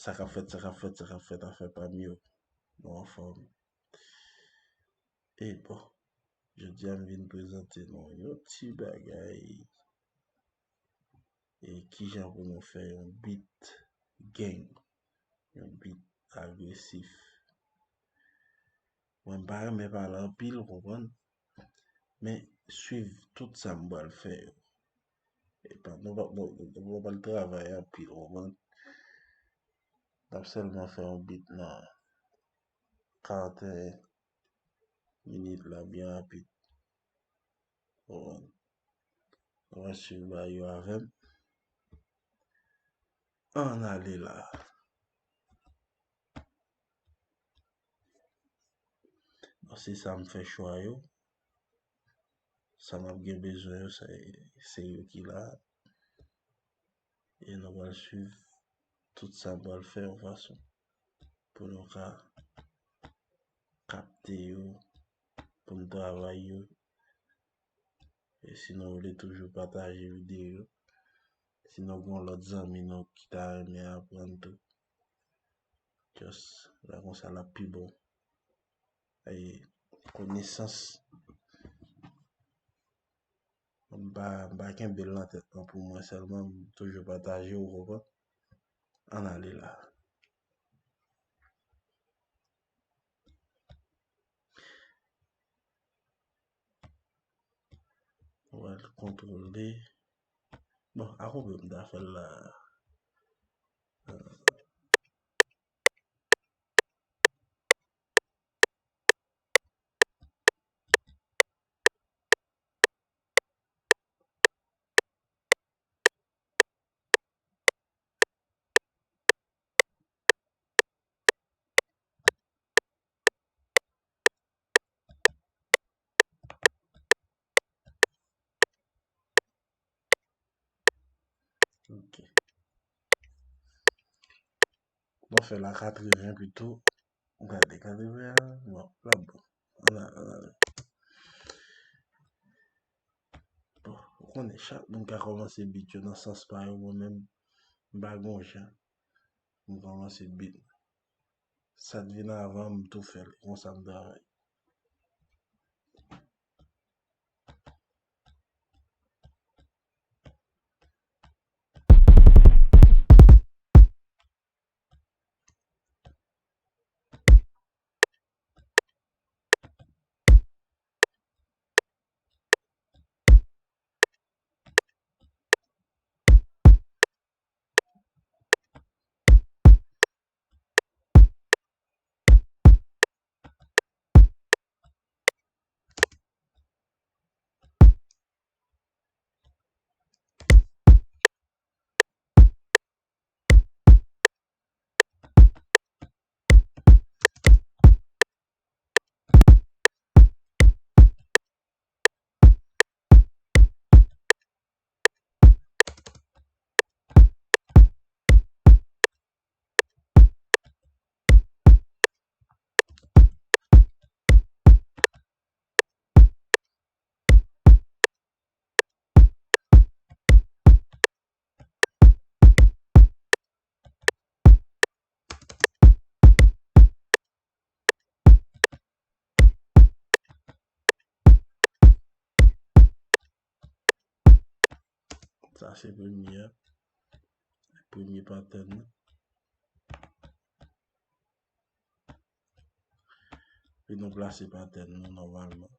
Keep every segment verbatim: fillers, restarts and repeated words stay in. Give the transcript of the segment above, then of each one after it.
Sa k ap fèt, sa k ap fèt, sa k ap fèt, afè pa m yo. Nou anfòm. E bon, jodi a m vin prezante nou yon ti bagay. E kijan pou nou fè yon beat gang, yon beat agresif. Mwen m pa renmen pale anpil, ou konprann? Men swiv tout sa m pral fè yo. E pa, nou pa, nou, nou, nou pral travay anpil, ou konprann? N ap sèlman fè yon beat nan karanntenn minit la, byen rapid. Bon, nou va swiv bagay yo avè m. Ann ale la. Bon, se sa m fè chwa yo. Sa m ap gen bezwen yo, se, se yo ki la. E nou pral swiv tout sa m pral fè yon fason pou nou ka kapte yo, pou n travay yo. E si nou vle toujou pataje videyo, si nou gen yon lòt zanmi nou ki ta renmen aprann tou, just la konsa l ap pi bon. E konesans, m pa, m pa kenbe l nan tèt mwen pou mwen sèlman, m toujou pataje, ou konprann? Ann ale la. Mwen kontwole. Bon, akonpli m ta fè l la. Ok. Bon, fè la katreven pito. Gade, katreven an, bon, l ap bon. Ann ale, ann ale. Bon, ou konnen, chak moun ka kòmanse beat yo nan sans pa yo, mwen menm, m pa gon jan. M kòmanse beat. Sa t vin avan, m tou fè l. Konsa m travay. Sa se premye a. Premye patèn nan. Epi nou plase patèn nou nòmalman.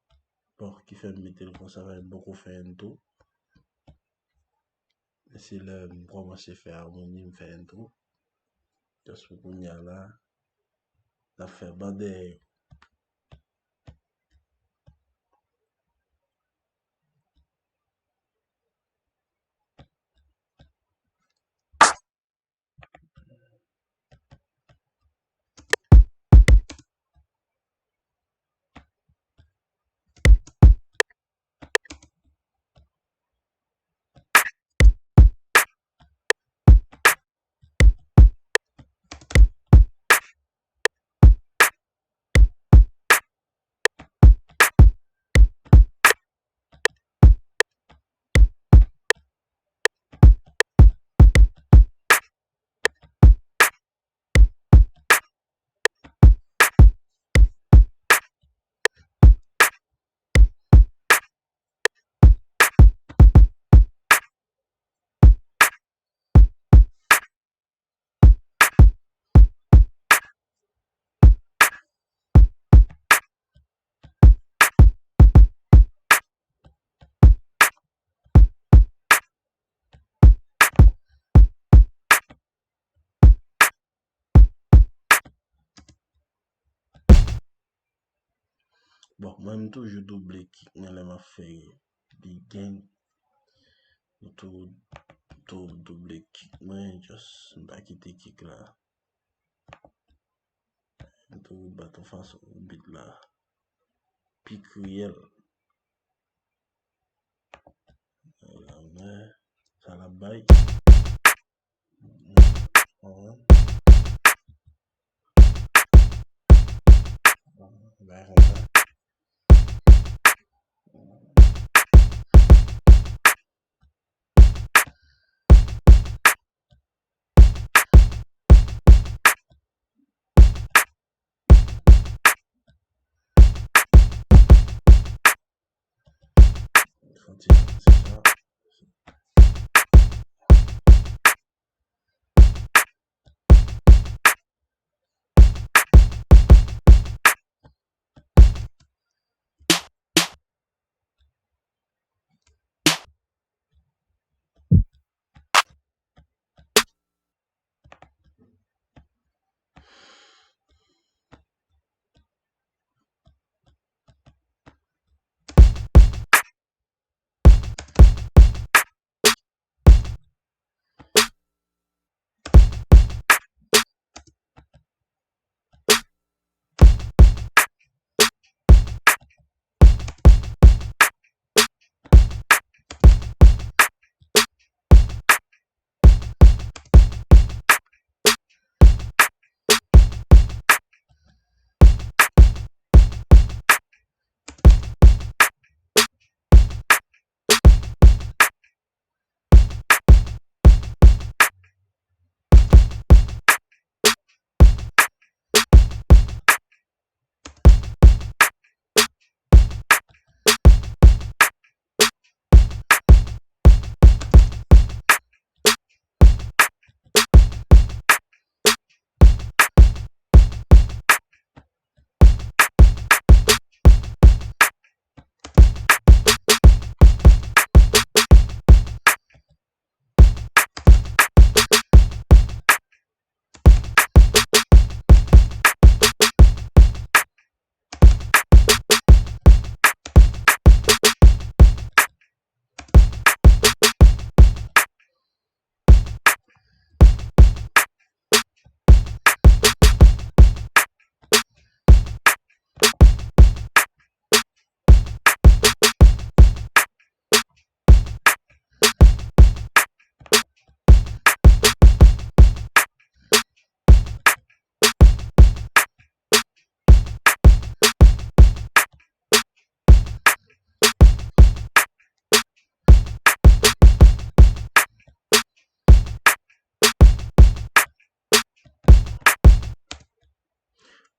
Bon, ki fè m mete l konsa, paske m poko fè entwo. Men se lè m kòmanse fè amoni, m fè entwo. Just pou kounye a la, n ap fè ban dèyè yo. Bon, mwen m toujou double kick mwen lè m ap fè big game. M tou, tou double kick mwen, just m pa kite kick la. M toujou bat yon fason pou beat la pi kriyèl. Sa l ap bay. Bagay konsa. Fon ti, ti sa.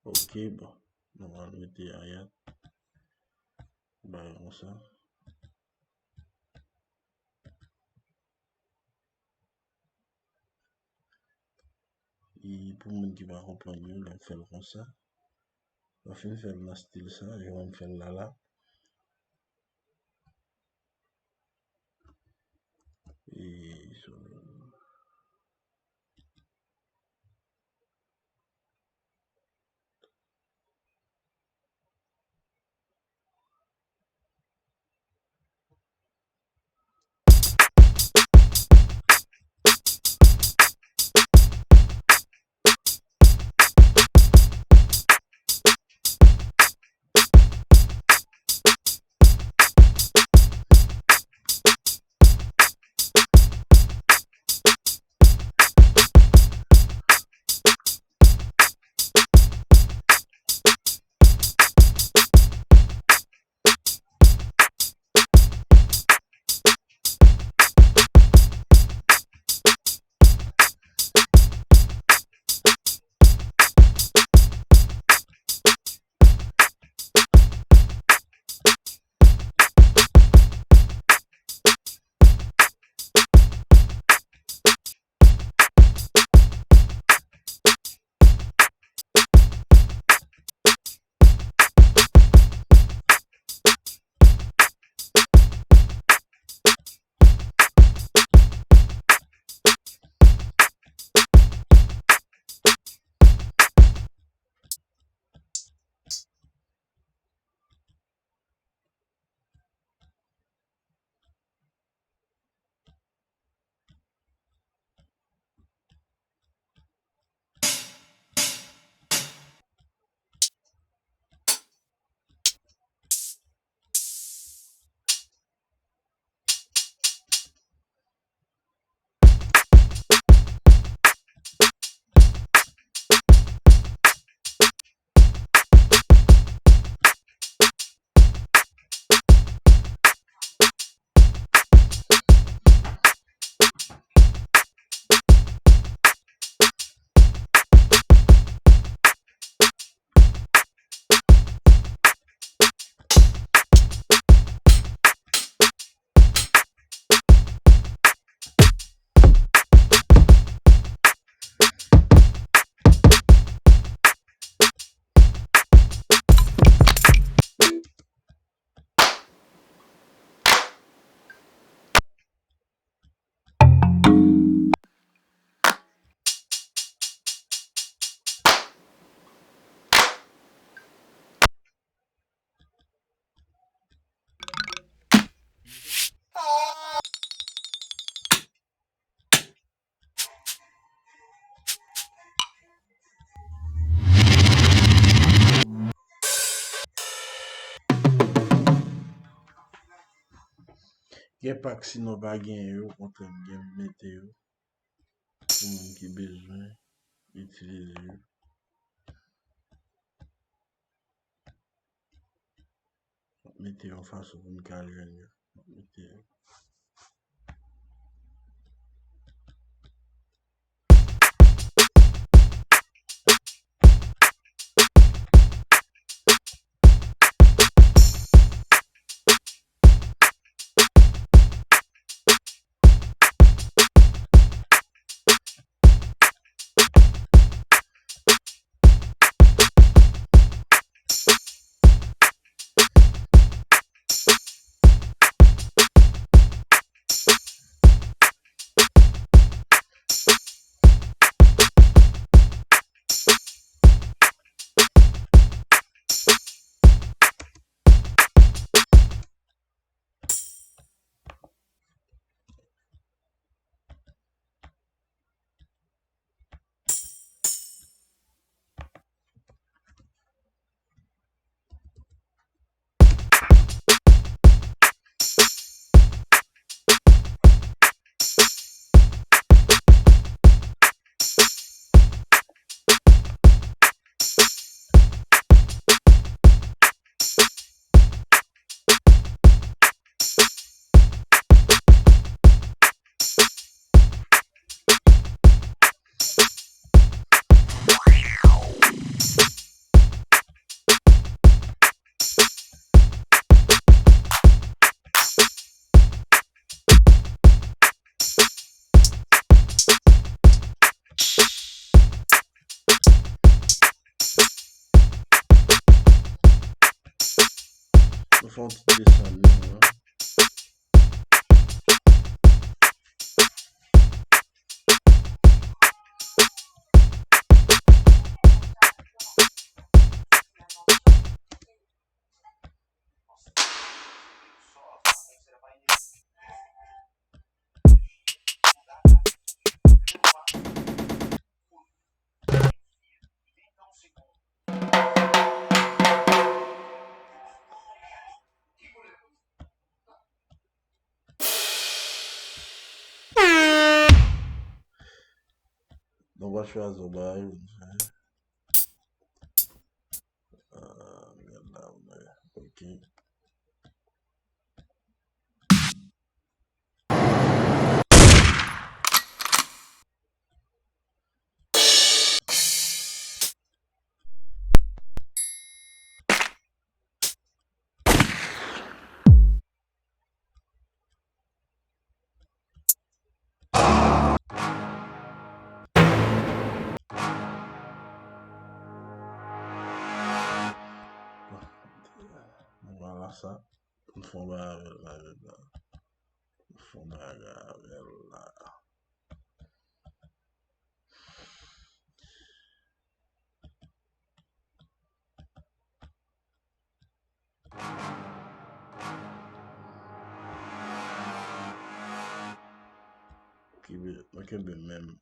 Ok, bon. Nou pral mete ayat. Bay konsa. E pou moun ki pa konprann yo, lè m fè l konsa, mwen fin fè l nan stil sa, jan mwen fè l la la. E so, Gen pak, sinon pa genyen yo, okontrè, m gen mete yo pou moun ki bezwen itilize yo. M ap mete yon fason pou m ka jwenn yo. M ap mete Nou fè yon ti desann li, wi. Nou va chwazi yon bagay pou n fè. Ah, gad la, mwen. Ok. Vwala sa. M fè yon bagay avè l la, menm la. M fè yon bagay avè l la. Kenbe, mwen kenbe menm.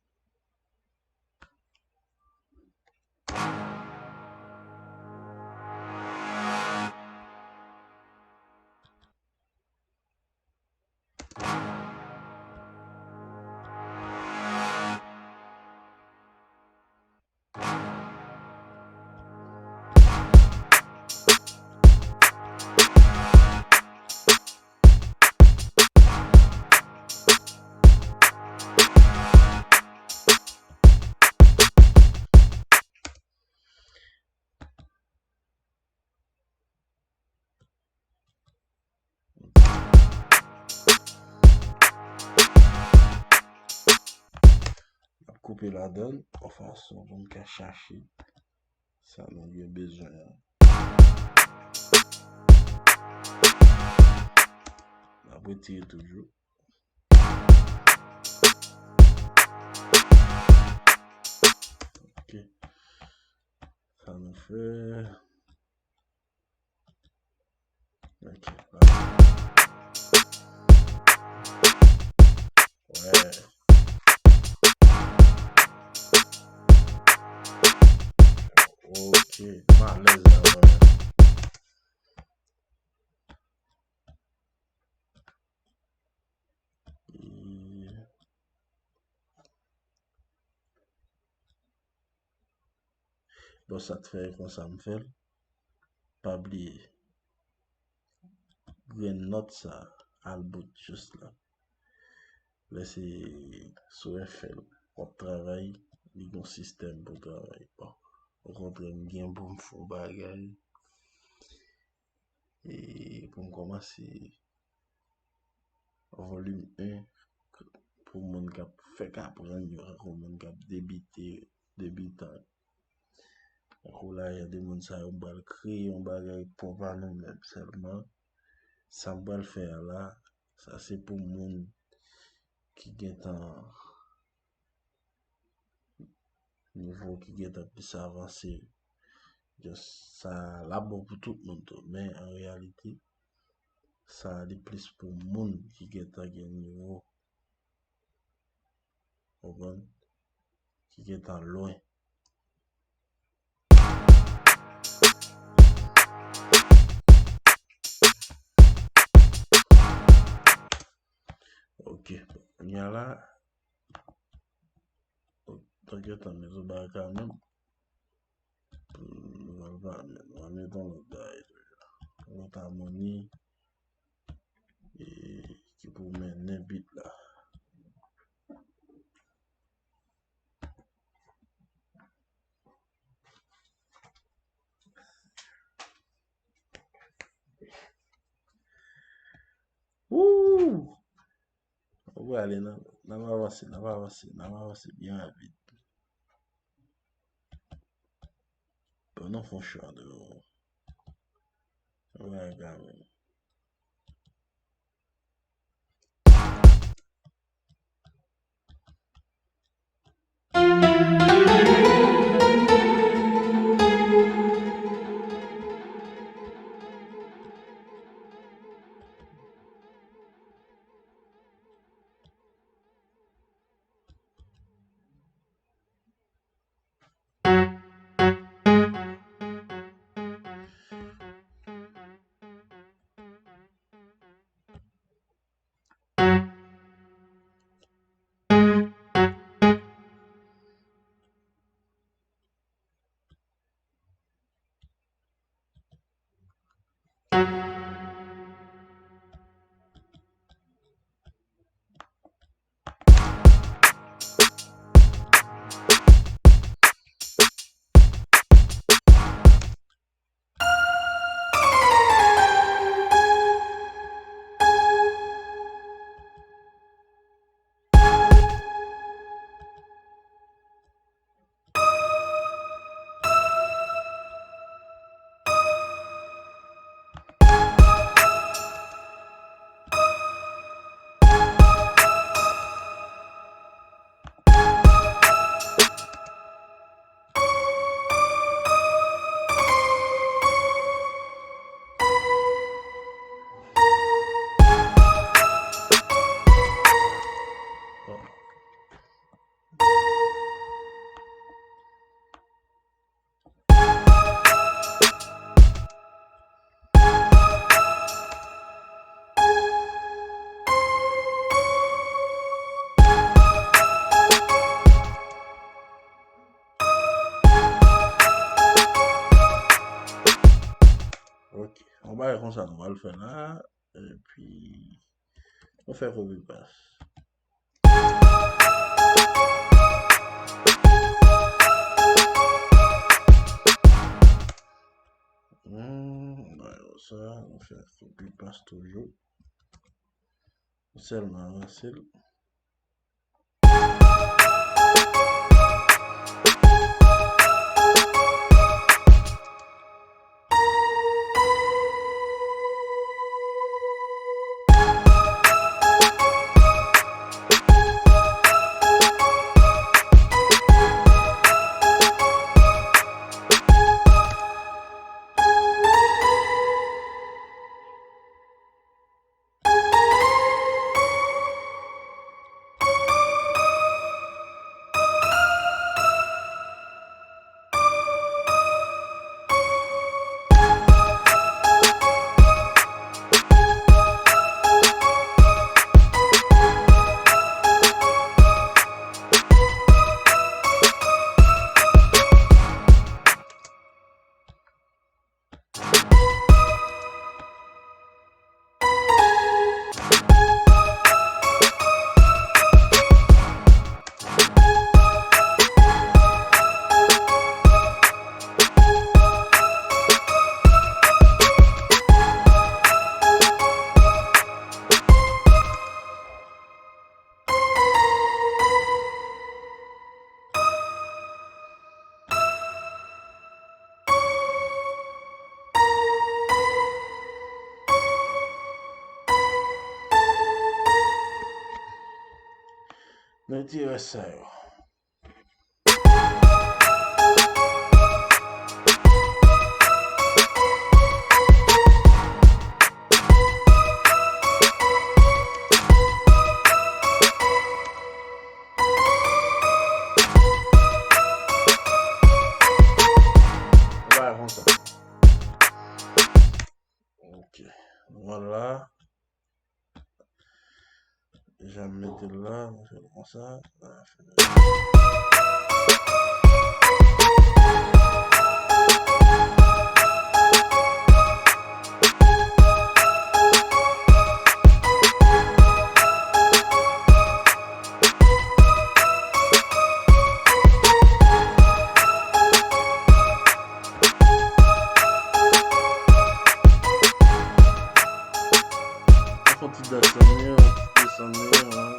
N ap koupe ladan l yon fason pou n ka chache sa nou gen bezwen an. N ap retire toujou. Ok. Sa nou fè. Ok. Wè. Ok. M alèz la, wè. Bon, sa t fè konsa m fè l. Pa bliye, grenn nòt sa, al bout jis la. Lè se sou F L w ap travay, li gon sistèm pou travay. Bon, okontrè, m gen pou m fè yon bagay. E pou m kòmanse, volim en, pou moun k ap fèk aprann yo, tankou moun k ap debite, debitan. Tankou la, y a de moun sa yo, m pral kreye yon bagay pwòp a nou menm sèlman. Sa m pral fè a la, sa se pou moun ki gentan nivo ki gentan plis avanse. Just sa la bon pou tout moun tou. Men an reyalite, sa li plis pou moun ki gentan gen nivo. Konprann? Ki gentan lwen. Ok. Kounye a la, tankyèt, men sou bagay menm. Nou va, nou va met yon lòt bagay toujou. Lòt amoni, e, ki pou mennen bit la. Woo! Ou prale nan, n ap avanse, n ap avanse, n ap avanse byen rapid. Bon, nou fè yon chwa de ou. Ou prale kanmenm. Ok, yon bagay konsa nou pral fè la, epi nou fè kopi pas. Hmm, bagay konsa, nou fè kopi pas toujou. Nou sèlman avanse l. Retire sa yo. Bagay konsa. Ok. Vwala. Jan m mete l la, m fè l konsa. Fè yon ti desann li, yon ti desann li, wi.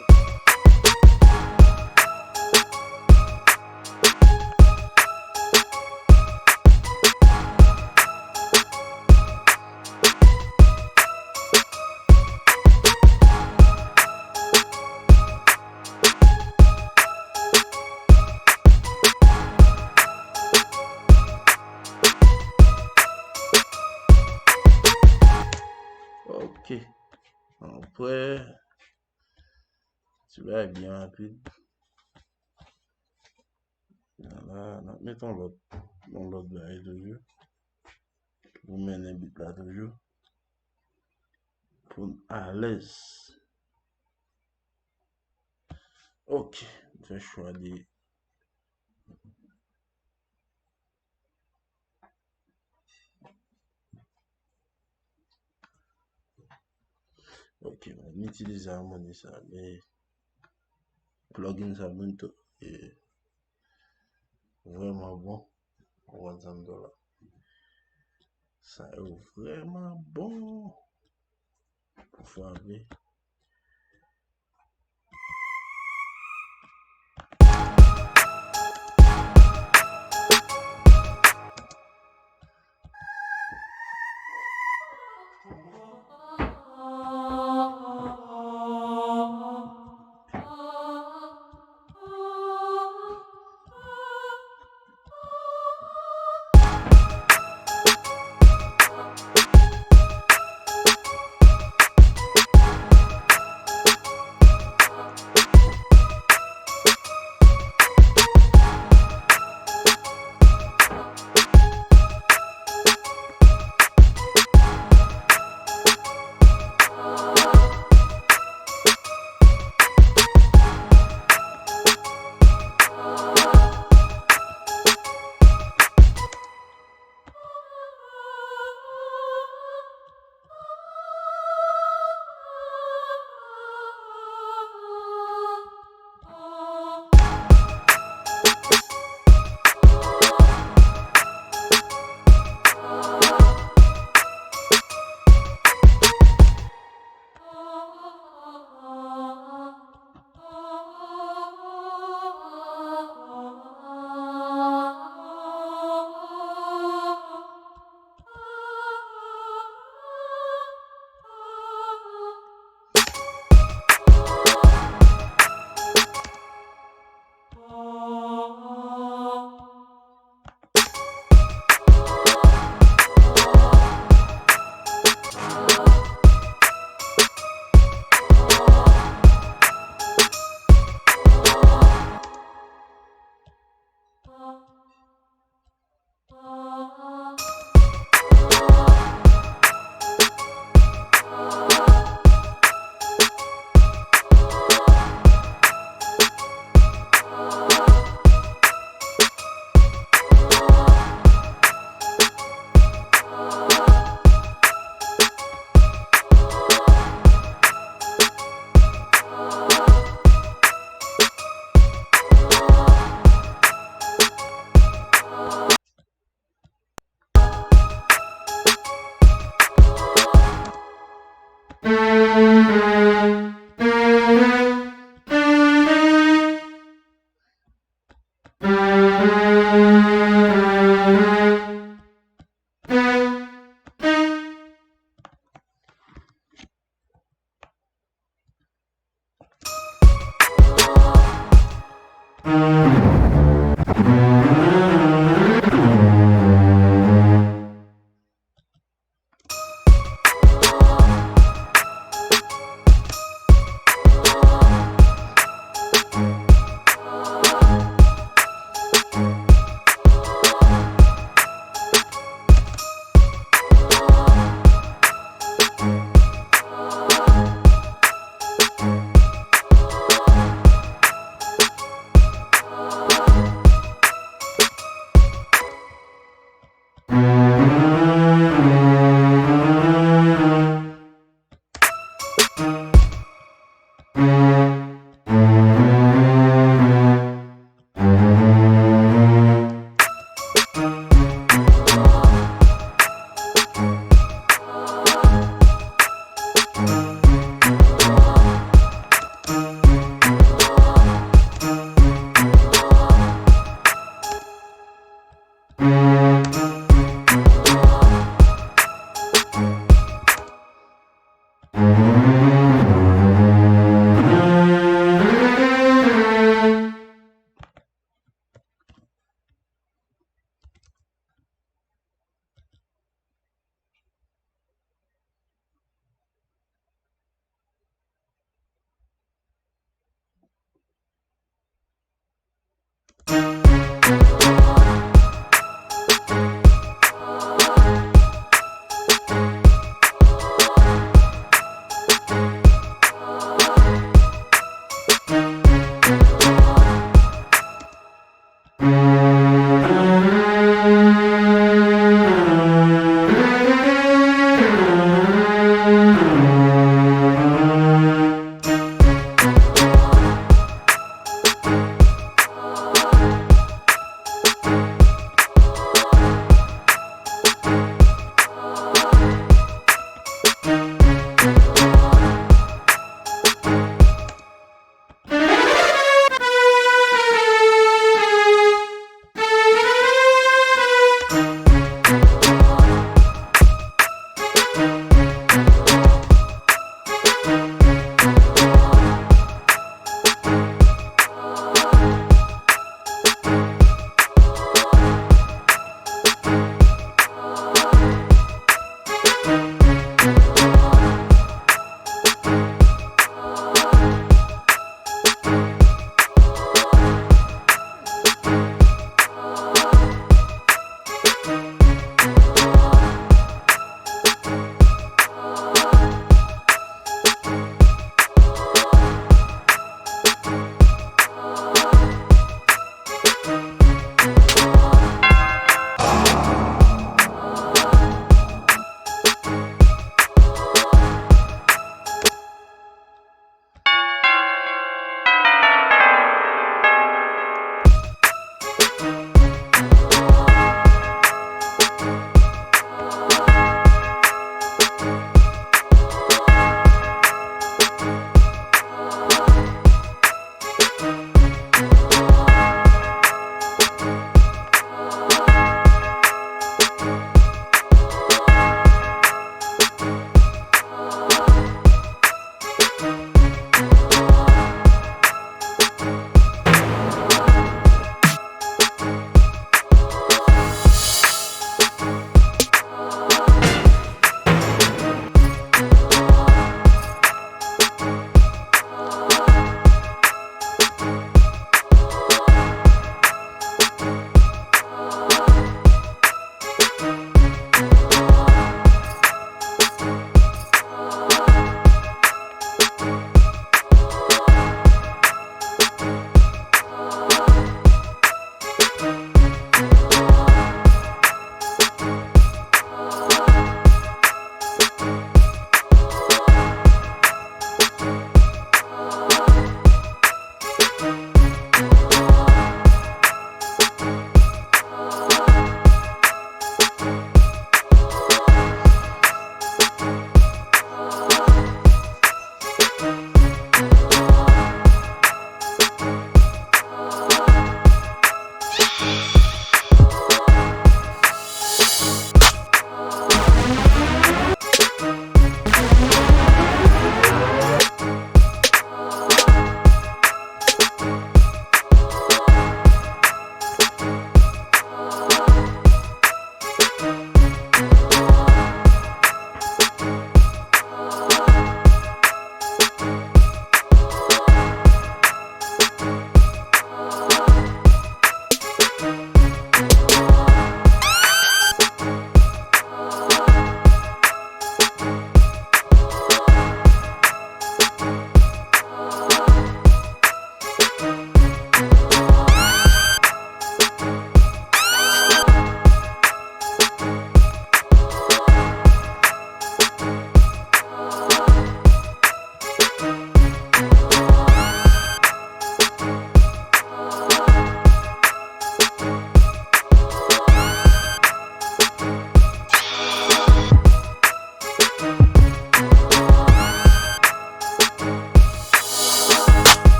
Ok. Apre, ti bagay byen rapid. Vwala, n ap met yon lòt, yon lòt bagay toujou. Pou mennen bit la toujou. Pou n alèz. Ok, m fè chwa de Ok, m itilize amoni sa, men plugin sa mwen tou, e vrèman bon. Ou konprann sa m di w la. Sa yo vrèman bon pou frape.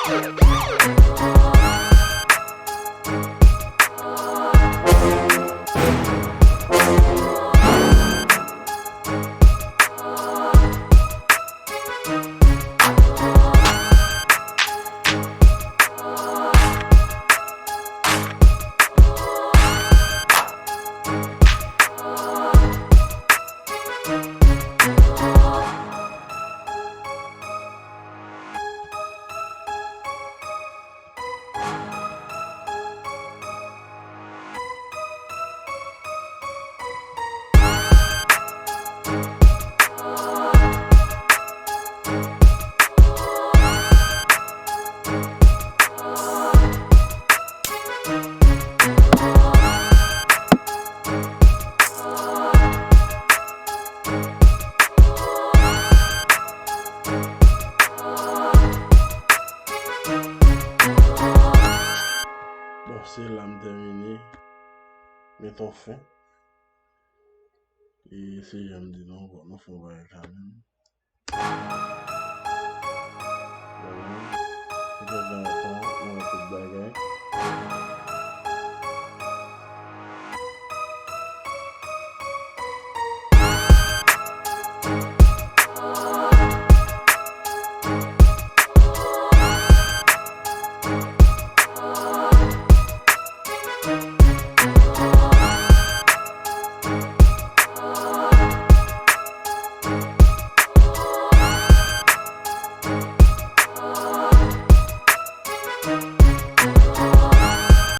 Bon, se la m tèmine. Met on fen. E se jan m di nou, fòk nou fè yon bagay kanmenm. Vwala. Ou fè tan, tan, nou wè tout bagay.